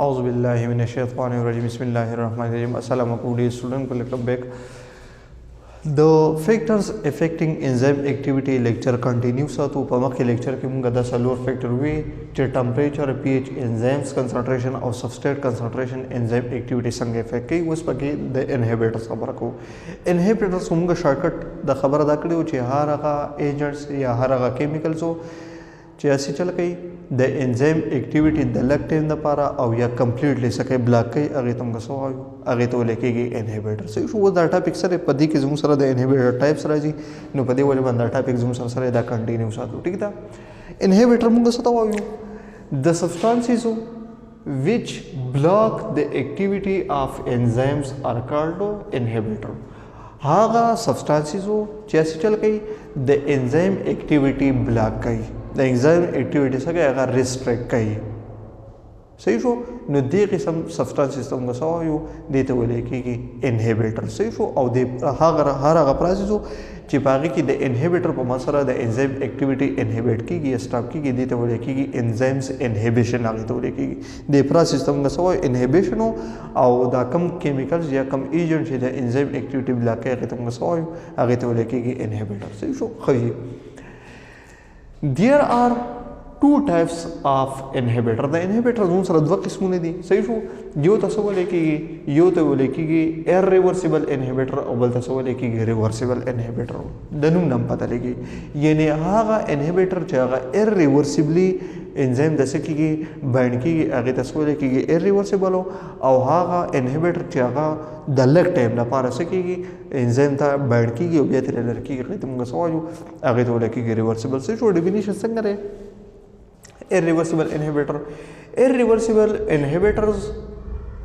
اعوذ بالله من الشیطان الرجیم. بسم الله الرحمن الرحیم. السلام علیکم dear student, welcome back. د factors affecting enzyme activity lecture continue ساتو. په مخکې لیکچر کې موږ د څلور فیکټر وی چې temperature، pH، enzymes concentration او substrate concentration enzyme activity څنګه افیکټ کوي. اوس پکې د انهیبیټرز خبره کوو. انهیبیټرز موږ شارټکټ د خبره دا کړی چې هر هغه ایجنټس یا هر هغه کیمیکلز چې هسې چل کوي د انزایم اکټیویټي د لږ ټایم دپاره او یا کمپلیټلی څه کوي، بلاک کوي، هغې ته موږ څه وایو؟ هغې ته ویل کېږي انهیبیټر. صحیح شو. اوس دا ټاپک سره په دې کې زموږ سره د انهیبیټر ټایپس راځي، نو په دې وجه باندې دا ټاپک زموږ سره دا کنټینیو ساتو. ټیک ده. انهیبیټر موږ څه ته وایو؟ The substances which block the activity of enzymes are called inhibitor. هغه substances چې هسې چل کوي د انزایم اکټیویټي بلاک کوي، د انزایم اکټیویټي څه کوي؟ هغه ریسټریکټ کوي. صحیح شو. نو دې قسم سبستانسز ته موږ څه وایو؟ دې ته ویل کېږي انهیبیټر. صحیح شو. او دې هغه هر هغه پروسس چې په هغې کې د انهیبیټر په مټ سره د انزایم اکټیویټي انهیبیټ کېږي یا سټاپ کېږي، دې ته ویل کېږي انزایمز انهیبیشن، هغې ته ویل کېږي. دې پروسس ته موږ څه وایو؟ انهیبیشن. او دا کم کیمیکلز یا کم ایجنټ چې د انزایم اکټیویټي بلاک کوي، هغې ته موږ څه وایو؟ هغې ته ویل کېږي انهیبیټر. صحیح شو. ښه. There are two types of inhibitor. د inhibitor زموږ سره دوه قسمونه دي. صحیح شو. یو ته څه ویل کېږي؟ یو ته ویل کېږي irreversible inhibitor او بل ته څه ویل کېږي؟ Reversible inhibitor. د نوم نه پته لګي، یعنی هغه inhibitor چې هغه irreversibly انزایم د څه کېږي؟ بایند کېږي، هغې ته څه ویل کېږي؟ Irreversible. او هغه inhibitor چې هغه د لږ ټایم لپاره څه کېږي؟ انزایم ته بایند کېږي او بیا ترې لر کېږي، هغې ته موږ څه وایو؟ هغې ته ویل کېږي reversible. صحیح شو. ډیفینیشن څنګه دی؟ Irreversible inhibitor: irreversible inhibitors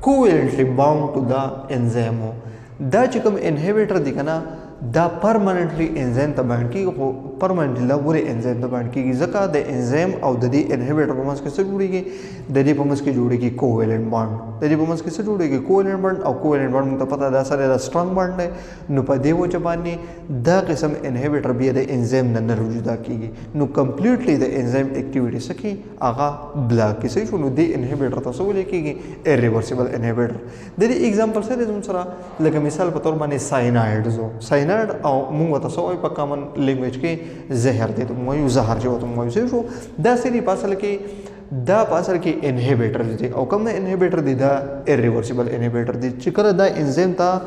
covalently bound to the enzyme. دا چې کوم انهیبیټر دی کنه، دا پرماننټلی انزایم ته بایند کیږي، خو پرماننټلی دا ولې انزایم ته بایند کیږي؟ ځکه د انزایم او د دې انهیبیټر په منځ کې څه جوړیږي؟ د دې په منځ کې جوړیږي کوویلنټ بانډ. د دې په منځ کې څه جوړیږي؟ کوویلنټ بانډ. او کوویلنټ بانډ موږ ته پته ده سره دا سترونګ بانډ دی. نو په دې وجه باندې دا قسم انهیبیټر بیا د انزایم نه نه جدا کیږي، نو کمپلیټلی د انزایم اکټیویټي څه کوي؟ هغه بلاک کوي. صحیح شو. نو دې انهیبیټر ته څه ویل کیږي؟ Irreversible inhibitor. د دې اگزامپل څه دی زموږ سره؟ لکه مثال په تور باندې ساینایډ زو ساینایډ، او موږ ورته څه وایو په کامن لینګویج کې؟ زهر دی ته موږ وایو، زهر چې ورته موږ وایو. صحیح شو. دا څه دي په اصل کې؟ دا په اصل کې انهیبیټر دي. او کوم انهیبیټر دی؟ دا irreversible انهیبیټر دی چې کله دا انزایم ته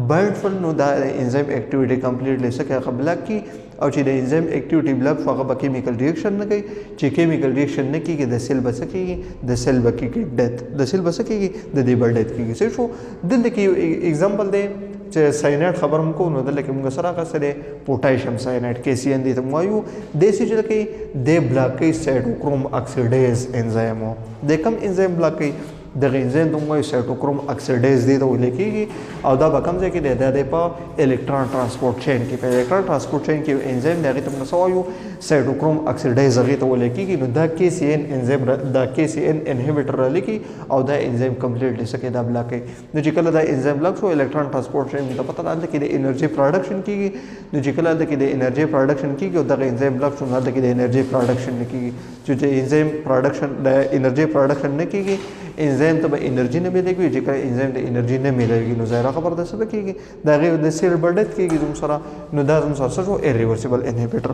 بایند شول، نو دا انزایم اکټیویټي کمپلیټلی څه کوي؟ هغه بلاک کړي. او چې د انزایم اکټیویټي بلاک شو، هغه به کیمیکل ریاکشن نه کوي. چې کیمیکل ریاکشن نه کیږي، د سیل به څه کیږي؟ د سیل به کیږي ډیث. د سیل به څه کیږي؟ د دې به ډیث کیږي. صحیح شو. دلته کې یو اگزامپل دی چې ساینایډ خبر هم کوو، نو دلته کې موږ سره هغه څه دی؟ پوټاشیم ساینایډ، کې سی ان دی ته موږ وایو. دې څه چې کوي؟ دې بلاک کوي سایټوکروم اکسیډیز انزایم. د کوم انزایم بلاک کوي؟ دغه انزایم ته موږ وایو سایټوکروم اکسیډیز دی ته ویل کېږي. او دا به کوم ځای کې دی؟ دا دی په الکترون ترانسپورت چین کې. په الکترون ترانسپورت چین کې یو انزایم دی، هغې ته موږ څه وایو؟ سایټوکروم اکسیډیز هغې ته ویل کېږي. نو دا کې سی ان انزایم، دا کې سی ان انهیبیټر را لیکي او دا انزایم کمپلیټلی څه کوي؟ دا بلاک کوي. نو چې کله دا انزایم بلاک شو، الکترون ترانسپورت چین ته پته ده هلته کې د انرژي پروډکشن کېږي. نو چې کله هلته کې د انرژي پروډکشن کېږي او دغه انزایم بلاک شو، نو هلته کې د انرژي پروډکشن نه کېږي. چې انزایم پروډکشن، د انرژي پروډکشن نه کېږي، انزایم ته به انرژي نه ملېږي. چې کله انزایم ته انرژي نه ملېږي، نو ظاهره خبره ده څه به کېږي؟ د هغې د سیل به ډیث کېږي زموږ سره. نو دا زموږ سره څه شو؟ Irreversible inhibitor.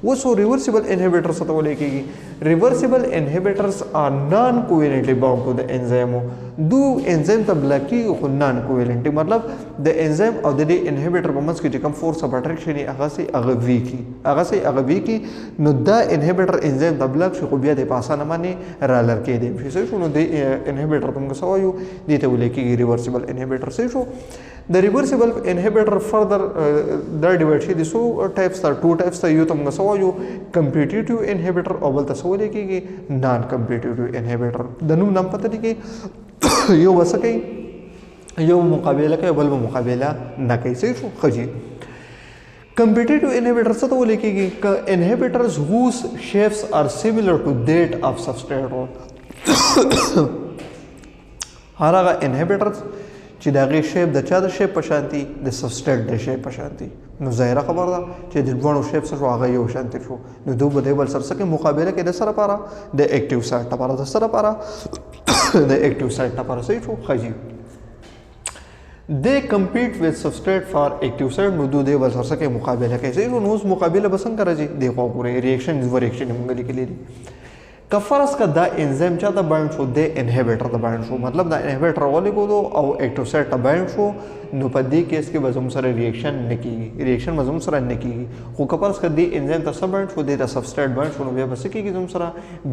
اوس ریورسیبل انهیبیټر څه ته ویل کېږي؟ Reversible inhibitors are non covalently bound to the enzyme. دو انزایم ته بلاک کېږي خو نان کوویلنټلی، مطلب د انزایم او د دې انهیبیټر په منځ کې چې کوم فورس اف اټریکشن یې هغه سي هغه ویکي، هغه سي هغه ویکي. نو دا انهیبیټر انزایم ته بلاک شي، خو بیا د په اسانه باندې رالر کېدی شي. صحیح شو. نو دې انهیبیټر ته موږ څه وایو؟ دې ته ویل کېږي ریورسیبل انهیبیټر. صحیح شو. د ریورسیبل انهیبیټر فردر دا ډیوایډ شي د څو ټایپس ته؟ ټو ټایپس ته. یو ته موږ څه وایو؟ کمپیټیټیو انهیبیټر، او بل ته څه ویل کېږي؟ نان کمپیټیټیو انهیبیټر. د نوم نام پته لګي، یو به څه کوي؟ یو مقابله کوي، بل به مقابله نه کوي. صحیح شو. ښه جي. کمپیټیټیو انهیبیټر څه ته ویل کېږي؟ که inhibitors whose shapes are similar to that of substrate. هر هغه انهیبیټرز چې د هغې شیپ د چا د شیپ په شانتي، د سبسټریټ د شیپ په شانتي. نو ظاهره خبره ده چې د دواړو شیپ څه شو، هغه یو شانتي شو. نو دوی به د بل سره څه کوي؟ مقابله کوي. د څه لپاره؟ د اکټیو سایټ لپاره. د څه لپاره؟ د اکټیو سایټ لپاره. صحیح شو؟ ښه جي. They compete with substrate for active site. نو دوی د بل سره څه کوي؟ مقابله کوي. صحیح شو؟ نو اوس مقابله به څنګه راځي؟ دی خوا ګورئ، ریاکشن دوه ریاکشن مونږ لیکلي دي. که فرض که دا انزایم چا ته بایند شو؟ د انهیبیټر ته بایند شو، مطلب دا انهیبیټر ولګولو او اکټیو سایټ ته بایند شو، نو په دې کیس کې به زموږ سره ریاکشن نه کیږي، ریاکشن به زموږ سره نه کیږي. خو که فرض که دې انزایم ته څه بایند شو؟ دې ته سبسټریټ بایند شو، نو بیا به څه کیږي زموږ سره؟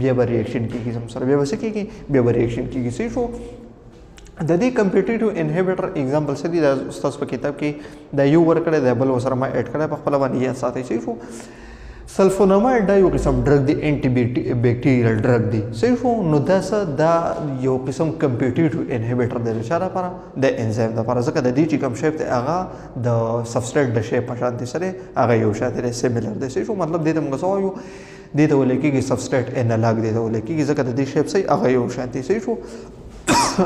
بیا به ریاکشن کیږي زموږ سره. بیا به څه کیږي؟ بیا به ریاکشن کیږي. صحیح شو؟ د دې کمپیټیټیو انهیبیټر اگزامپل څه دي؟ دا ستاسو په کتاب کې دا یو ورکړی دی، بل ورسره ما اډ کړی، په خپله باندې یاد ساتئ. صحیح شو؟ سلفونامایډ دا یو قسم ډرګ دی، انټي بیکټیریل ډرګ دی. صحیح شو؟ نو دا څه، دا یو قسم کمپیټیټیو انهیبیټر دی. چا لپاره؟ د انزایم لپاره، ځکه د دې چې کوم شیپ دی هغه د سبسټریټ د شیپ په شان دی، سره هغه یو شان دی، سیمیلر دی. صحیح شو؟ مطلب دې ته موږ څه وایو؟ دې ته ویل کېږي سبسټریټ انالاګ دې ته ویل کېږي، ځکه د دې شیپ صحیح هغه یو شان دی. صحیح شو؟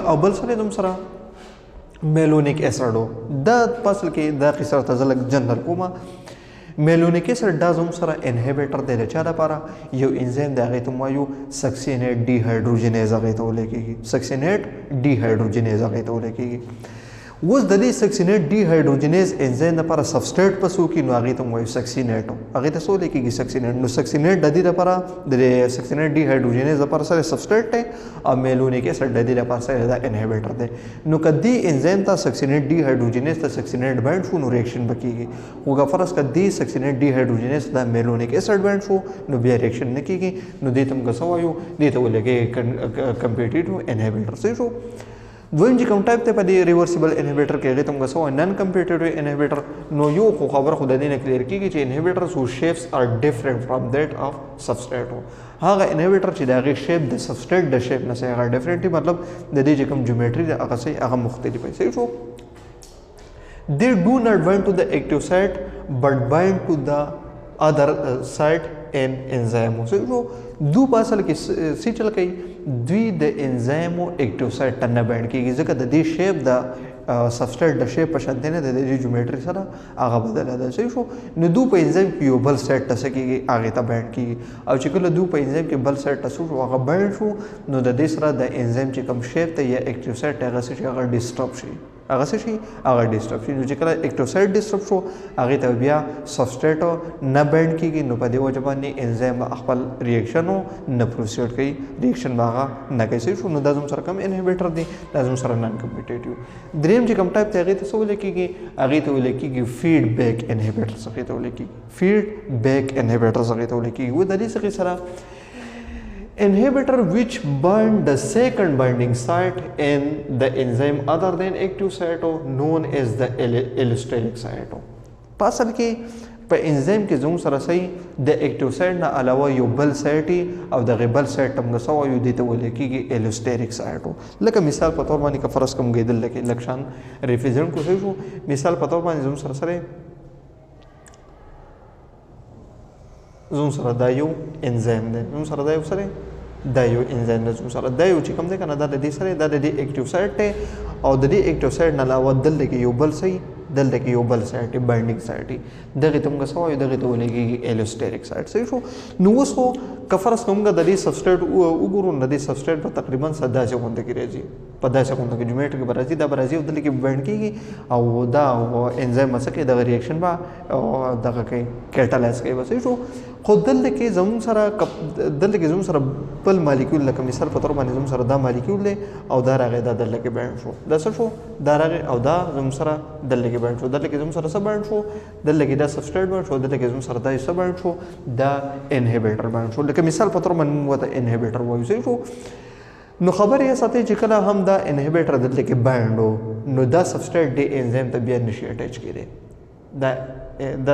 او بل سره زموږ سره میلونیک اسید. دا په اصل کې دا قصه ته زه لږ جنرل کوم. میلونیک اسید دا زموږ سره انهیبیټر دی. د چا لپاره؟ یو انزایم دی، هغې ته وایو سکسینیټ ډي هایډروجنیز، هغې ته ویل کېږي سکسینیټ ډي هایډروجنیز، هغې ته ویل کېږي. اوس د دې سکسینیټ ډي هایډروجنیز انزایم لپاره سبسټریټ په څه کې؟ نو هغې ته وایو سکسینیټ. هغې ته څه ویل کېږي؟ سکسینیټ. نو سکسینیټ د دې لپاره، د دې سکسینیټ ډي هایډروجنیز لپاره سره سبسټریټ دی او میلونیک اسید د دې لپاره سره دا انهیبیټر دی. نو که دې انزایم ته، سکسینیټ ډي هایډروجنیز ته سکسینیټ بایند شو، نو ریاکشن به کېږي. خو که فرض که دې سکسینیټ ډي هایډروجنیز ته میلونیک اسید بایند شو، نو بیا ریاکشن نه کېږي. نو دې ته موږ څه وایو؟ دې ته ویل کېږي کمپیټیټیو انهیبیټر. صحیح شو؟ دویم چې کوم ټایپ دی په دې ریورسیبل انهیبیټر کې، هغې ته موږ څه وایو؟ نن کمپیټیټیو انهیبیټر. نو یو خو خبره خو د دې نه کلیر کېږي چې انهیبیټرز whose shapes are different from that of substrate. هغه انهیبیټر چې د هغې شیپ د سبسټریټ د شیپ نه هغه ډیفرنټ دی، مطلب د دې چې کوم جیومټري ده هغه صحیح هغه مختلف دی. صحیح شو؟ They do not bind to the active site but bind to the other site in enzyme. صحیح شو؟ دو په اصل کې څه چل کوي؟ دوی د انزایمو اکټیو سایټ ته نه بایند کېږي، ځکه د دې شیپ د سبسټریټ د شیپ په شان دی نه، د دې جیومټري سره هغه بدله ده. صحیح شو؟ نو دوی په انزایم کې یو بل سایټ ته څه کېږي؟ هغې ته بایند کېږي. او چې کله دوی په انزایم کې بل سایټ ته څه شو، هغه بایند شو، نو د دې سره د انزایم چې کوم شیپ دی یا اکټیو سایټ دی هغه څه شي؟ هغه ډیسټرب شي. هغه څه شي؟ هغه ډیسټرب شي. نو چې کله اکټیو سایټ ډیسټرب شو، هغې ته بیا سبسټریټ نه بایند کېږي. نو په دې وجه باندې انزایم به خپل ریاکشن نه پروسیډ کوي، ریاکشن به هغه نه کوي. صحیح شو؟ نو دا زموږ سره کوم انهیبیټر دی؟ دا زموږ سره نن کمپیټیټیو. دریم چې کوم ټایپ دی هغې ته څه ویل کېږي؟ هغې ته ویل کېږي فیډبیک انهیبیټر. هغې ته ویل کېږي فیډبیک انهیبیټر، هغې ته ویل کېږي. و د دې څخه سره inhibitor which bind the second binding site in the enzyme other than active site known as the allosteric site. په اصل کې په انزایم کې زموږ سره صحیح د اکټیو سایټ نه علاوه یو بل سایټ او دغه بل سایټ ته موږ څه وایو؟ دې ته ویل کېږي الوستریک سایټ. لکه مثال په تور باندې که فرض کوم کېدل لکه لږ شان ریپرزینټ کو. صحیح شو؟ مثال په تور باندې زموږ سره دا یو انزایم دی، زموږ سره دا یو سره دا یو انزایم دی، زموږ سره دا یو چې کوم دی که نه، دا د دې سره دا د دې اکټیو سایټ دی او د دې اکټیو سایټ نه علاوه دلته کې یو بل صحیح دلته کې یو بل سایټ دی، بایندینګ سایټ دی. دغې ته موږ څه وایو؟ دغې ته ویل کېږي الوستریک سایټ. صحیح شو؟ نو اوس خو که فرض کړو موږ د دې سبسټریټ وګورو، نو د دې سبسټریټ به تقریبا څه داسې غونډه کې راځي، په داسې غونډه کې جیومټري کې به راځي، دا به راځي او دلته کې به بایند کېږي او دا انزایم به څه کوي؟ دغه ریاکشن به دغه کوي، کیټالایز کوي به. صحیح شو؟ خو دلته کې زموږ سره بل مالیکول، لکه مثال په تور باندې زموږ سره دا مالیکول دی او دا راغی، دا دلته کې بایند شو. دا څه شو؟ دا راغی او دا زموږ سره دلته کې بایند شو. دلته کې زموږ سره څه بایند شو؟ دلته کې دا سبسټریټ بایند شو. دلته کې زموږ سره دا څه بایند شو؟ دا انهیبیټر بایند شو. لکه مثال په تور باندې موږ ورته انهیبیټر وایو. صحیح شو؟ نو خبر یې ساتئ چې کله هم دا انهیبیټر دلته کې بایند و، نو دا سبسټریټ دې انزایم ته بیا نشي اټیچ کېدی. دا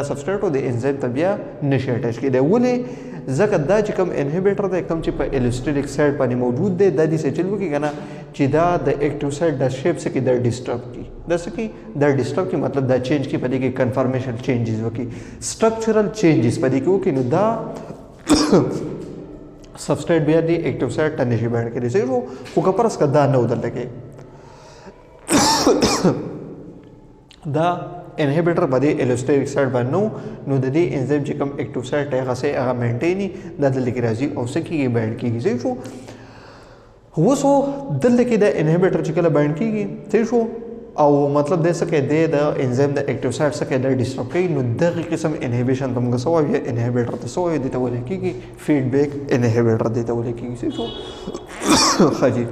سبسټریټ د انزایم ته بیا نشي اټیچ کېدی. ولې؟ ځکه دا چې کوم انهیبیټر دی، کوم چې په الوستریک سایټ باندې موجود دی، دا دې څه چل وکړي که نه چې دا د اکټیو سایټ د شیپ څه کې دا ډیسټرب کړي، دا څه کړي؟ دا ډیسټرب کړي، مطلب دا چینج کړي، په دې کې کنفرمیشن چینجز وکړي، سټرکچرل چینجز په دې کې وکړي. نو دا سبسټریټ بیا دې اکټیو سایټ ته نشي بایند کېدی. صحیح شو؟ خو که فرض که دا نه و دلته کې دا inhibitor په دې allosteric site باندې نو، نو د دې انزایم چې کوم active site هغه سه هغه maintain، دا دلته کې راځي او څه کېږي؟ Bind کېږي، صحیح شو؟ اوس دلته کې د inhibitor چې کله bind کېږي، صحیح شو؟ او مطلب د څه کې دی، د انزایم د active site څخه د disturb کوي. نو دغه قسم inhibition ته موږ څه وایو؟ Inhibitor ته څه وایو؟ دې ته ویل کېږي feedback inhibitor دې ته ویل کېږي، صحیح شو؟ ښه جي.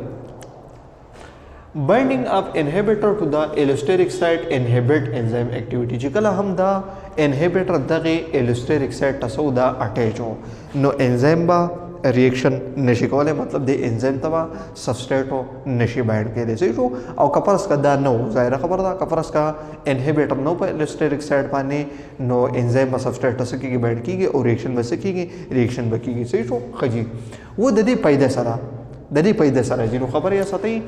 Binding of inhibitor to the allosteric site inhibit enzyme activity. چې کله هم دا inhibitor دغه allosteric site ته سو دا attach ہو، نو انزایم با reaction نشي کولای، مطلب د انزایم ته substrate نشي bind کېدای، صحیح شو؟ او که فرض کا دا نو، ظاهره خبره ده، که فرض کا inhibitor نو په allosteric site باندې، نو انزایم به substrate ته څه کېږي؟ Bind کېږي او reaction به څه کېږي؟ Reaction به کېږي، صحیح شو؟ ښه جي. و د دې پیدا سره، د دې پیدا سره ځینو خبرې یې ساتئ.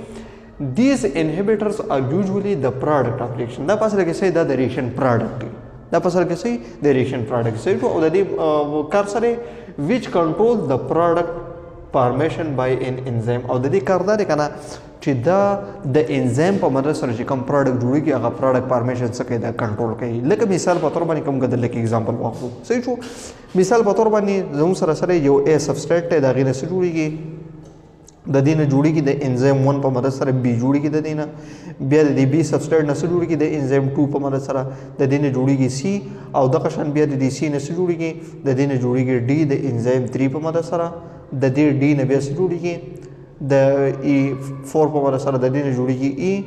These inhibitors are usually the product of reaction. دا په اصل کې څه؟ دا د reaction product دی. دا په اصل کې څه؟ د reaction product، صحیح شو؟ او د دې کار سره which control the product formation by an enzyme. او د دې کار دا دی کنه چې دا د انزایم په مدد سره چې کوم product جوړیږي، هغه product formation څه کوي؟ دا کنټرول کوي. لکه مثال په تور باندې کوم دلته کې example واخلو، صحیح شو؟ مثال په تور باندې زموږ سره سره یو A substrate دی، د هغې نه څه جوړیږي؟ د دې نه جوړیږي د انزایم 1 په مدد سره B جوړیږي. د دې نه بیا د دې B substrate نه څه جوړیږي؟ د انزایم 2 په مدد سره د دې نه جوړیږي C. او دغه شان بیا د دې C نه څه جوړیږي؟ د دې نه جوړیږي D د انزایم 3 په مدد سره. د دې D نه بیا څه جوړیږي؟ د E 4 په مدد سره د دې نه جوړیږي E،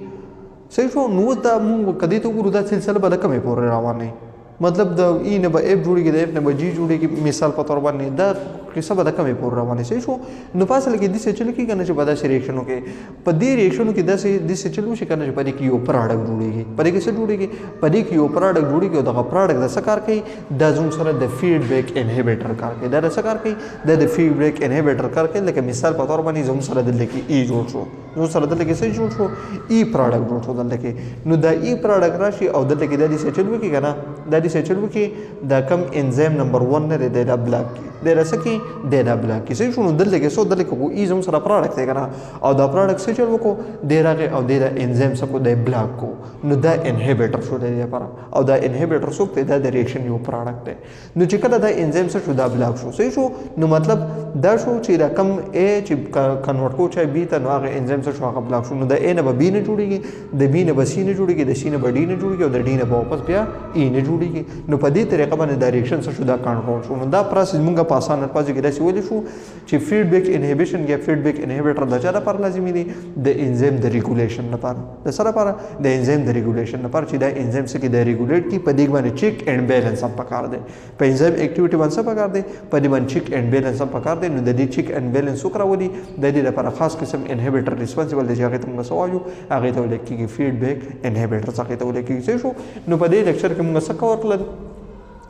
صحیح شو؟ نو دا مونږ که دې ته وګورو، دا سلسله به د کومې پورې روانه وي؟ مطلب د E نه به F جوړیږي، د F نه به G جوړیږي، مثال په تور باندې دا قصه به د کومې پورې روانه، صحیح شو؟ نو په اصل کې داسې چل کېږي کنه چې په داسې reaction کې، په دې reaction کې داسې داسې چل وشي کنه چې په دې کې یو product جوړیږي. په دې کې څه جوړیږي؟ په دې کې یو product جوړیږي. او دغه product د څه کار کوي؟ دا زموږ سره د feedback inhibitor کار کوي. دا د څه کار کوي؟ دا د feedback inhibitor کار کوي. لکه مثال په تور باندې زموږ سره دلته کې E جوړ شو، زموږ سره دلته کې څه جوړ شو؟ E product جوړ شو دلته کې. نو دا E product راشي او دلته کې دا داسې چل وکړي که نه، دا داسې چل وکړي، دا کم انزایم نمبر 1 نه دی، دی دا block کړي، دی دا څه کړي؟ دی دا block کړي، صحیح شو؟ نو دلته کې څو، دلته کې خو E زموږ سره product دی که نه، او دا product څه چل وکړو؟ دی راغی او دی دا انزایم څه کړو؟ دی block کړو. نو دا inhibitor شو د دې لپاره. او دا inhibitor څوک دی؟ دا د reaction یو product دی. نو چې کله دا انزایم څه شو؟ دا block شو، صحیح شو؟ نو مطلب دا شو چې دا کم A چې convert کو چا B ته، نو هغه انزایم څه شو؟ هغه block شو. نو د A نه به B نه جوړیږي، د B نه به C نه جوړیږي، د C نه به D نه جوړیږي، او د D نه به واپس بیا E نه جوړیږي. نو په دې طریقه باندې دا reaction څه شو؟ دا کنټرول شو. نو دا process مونږ په اسانه الفاظو کې داسې ویلی شو چې feedback inhibition یا feedback inhibitor د چا لپاره لازمي دي؟ د انزایم د regulation لپاره. د څه لپاره؟ د انزایم د regulation لپاره، چې دا انزایم څه کې د regulate کی. په دې باندې check and balance هم پکار دی. په انزایم activity باندې څه پکار دی؟ په دې باندې check and balance هم پکار دی. نو د دې check and balance څوک راولي؟ د دې لپاره خاص قسم inhibitor responsible دی چې هغې ته موږ څه وایو؟ هغې ته ویل کېږي feedback inhibitor، هغې ته ویل کېږي، صحیح شو؟ نو په دې lecture کې موږ څه کور کړل؟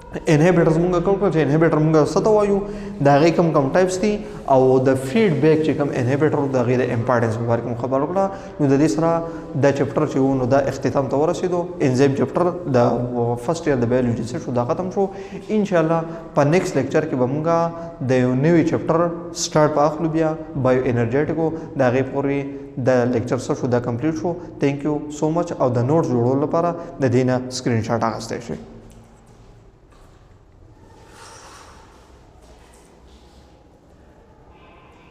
Inhibitors مونږ کول کړل چې inhibitor مونږ څه ته وایو، د هغې کوم کوم types دي، او د feedback چې کوم inhibitor د هغې د importance په باره کې مونږ خبر وکړه. نو د دې سره دا chapter چې و، نو دا اختتام ته ورسېدو. انزایم chapter د first year د بیولوژي څه شو؟ دا ختم شو. انشاءالله په next lecture کې به مونږ د یو نوي chapter start په اخلو، بیا bioenergetic. د هغې پورې د lecture څه شو؟ دا complete شو. Thank you so much. او د notes جوړولو لپاره د دې نه screenshot اخیستی شئ.